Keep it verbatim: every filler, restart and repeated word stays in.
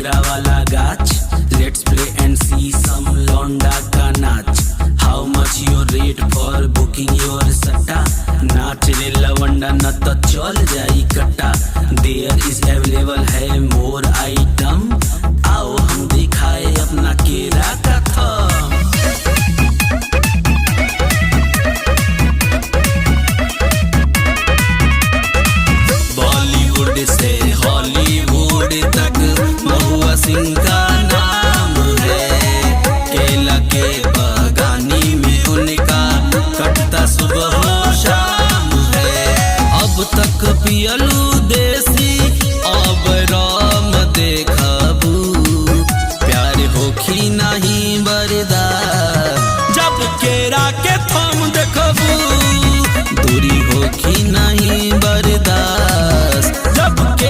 वाला गाछ। Let's play and see some लौंडा का नाच। How much your rate for booking your सट्टा? नाच रे लवंडा, न तो चल जाई कट्टा। There is available है more item।